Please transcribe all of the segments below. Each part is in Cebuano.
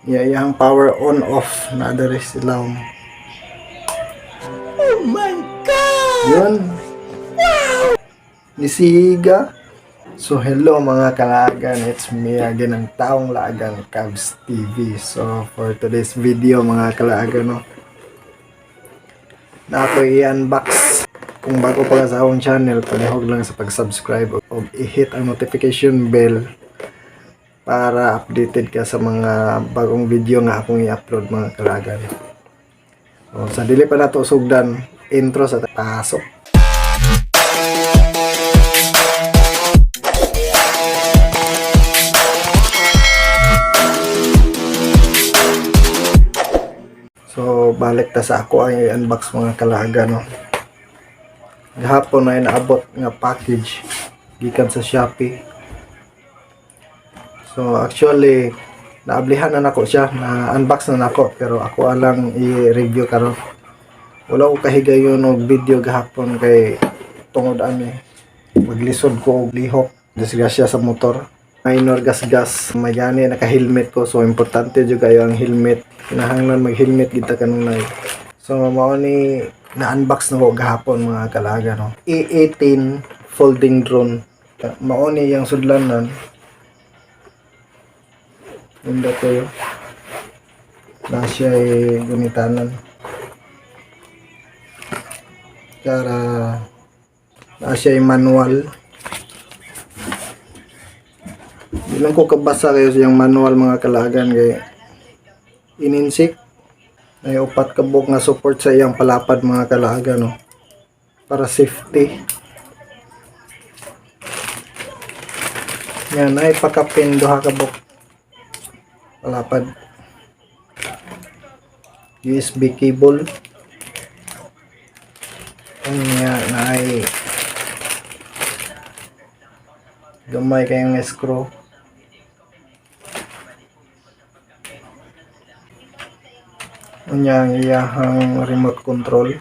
Iya, iyang power on off na diri sila. Oh my God! Yun. Nisiga. So hello, mga kalagan, it's me again, ang taong laagan, Cavs TV. So for today's video, mga kalagan, no, na ako i-unbox. Kung bago pa ka sa akong channel, palihog lang sa pag-subscribe o i-hit ang notification bell para updated ka sa mga bagong video nga akong i-upload, mga kalagan. So, sa dili pa nato sugdan, intro sa pasok. So, balik ta sa ako ang i-unbox, mga kalaga, no. Gahapon na inaabot nga package gikan sa Shopee. So, actually, naablihan na nako siya, na-unbox na nako, pero ako alang i-review karon. Wala ko kahigayon og video gahapon kay tungod ani maglisod ko og lihok, disgrasya sa motor. Minor gas-gas, may gani naka-helmet ko, so importante jud kayo ang helmet. Kinahanglan mag-helmet kita kanunay. So mao ni na-unbox na ko gahapon, mga kalaga, no. A18 folding drone. Mao ni iyang sudlanan. Nindot kayo. Na siya ay gunitanan. Para na siya ay manual. Di lang ko kabasa kayo siyang manual, mga kalagan, kay ininsik ay upat ka buok nga support sa iyang palapad, mga kalagan, no, para safety. Yan ay pakapin duha ka buok palapad, USB cable. Unya na ay gamay kayong screw. Unya ang iyahang remote control.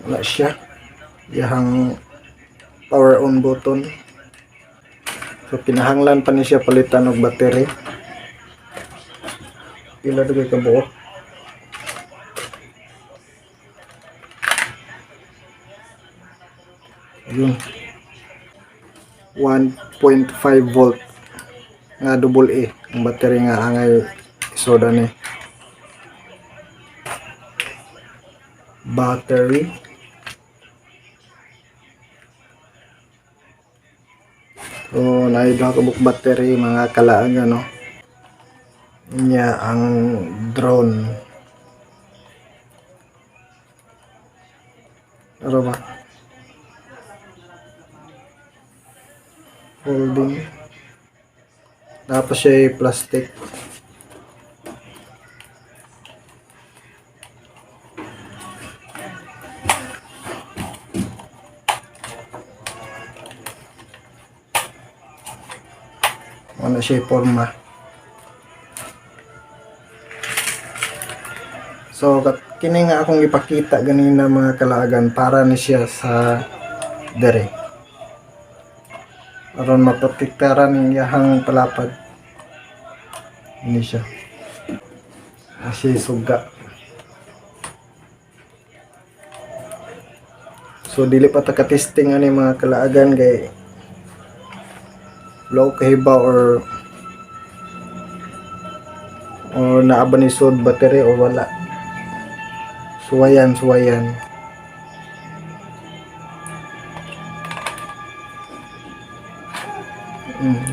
Wala siya iyahang power on button. So kinahanglan pa ni siya palitan og battery. Pila dugay ka buok? Ayun, 1.5 volt nga double A ang battery nga angay isoda ni battery. So naay duha ka buok battery, mga kalaag, ano. Nya ang drone. Ano ba? Folding. Tapos siya ay plastic. Wala siya forma. So, kini nga akong ipakita ganina, mga kalaagan, para ni siya sa dere. Aron maprotektaran ang iyahang palapad. Ini siya. Siya suga. So dili pa ta ka-testing ani, mga kalaagan, kay low kahiba or naa ba ni sud battery or wala. Suwayan, suwayan.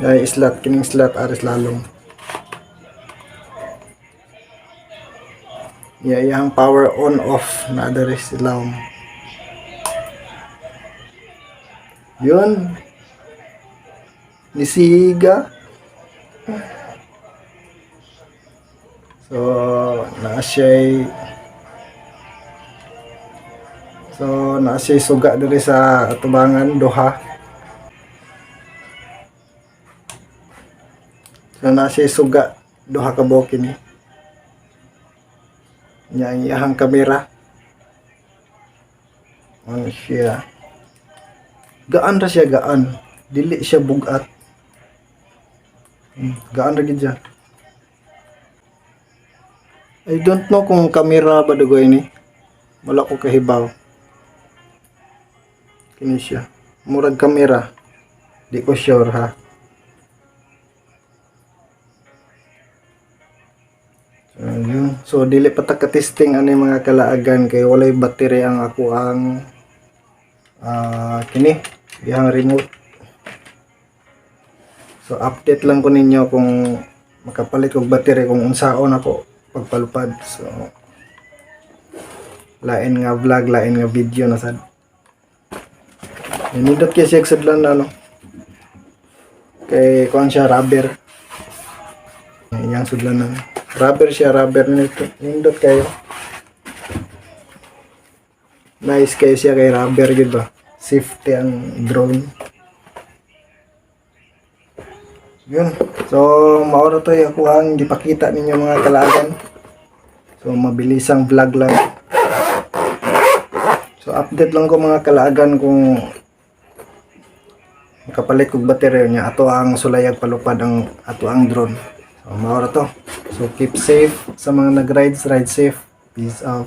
Ay slot, kining slot aris lalong. Yeah, iyang power on off na diri sila. Yun. Nisiga. So, naa siya'y So, naa siya'y suga diri sa atubangan, duha. So, naa siya'y suga, duha ka buok kini. Nya ang iyahang kamera. Ano siya? Gaan ra siya, gaan. Dili siya bugat. Gaan ra gid siya. I don't know kung camera ba dugoy ni. Wala ko kahibaw. Kini siya. Murag camera. Di ko sure ha. So, yun. So dili pa ta ka-testing ani, mga kalaagan, kay walay battery ang ako ang kini iyang remote. So update lang ko ninyo kung makapalit og battery, kung unsaon ako pagpalupad. So lain nga vlog, lain nga video na sad. Nindot kay siya sudlan na, no? Kay kuan siya, rubber. Iyang sudlan na. Rubber siya, rubber nito. Nindot kayo. Nice kay siya kay rubber gid ba. Safety ang drone. Yun. So, mao ra to ako ang gipakita ninyo, mga kalaagan. So, mabilisang vlog lang. So, update lang ko, mga kalaagan, kung makapalit kog baterya niya ato ang sulayag palupad ang ato ang drone. So, mao ra to. So, keep safe sa mga nag-rides, ride safe. Peace out.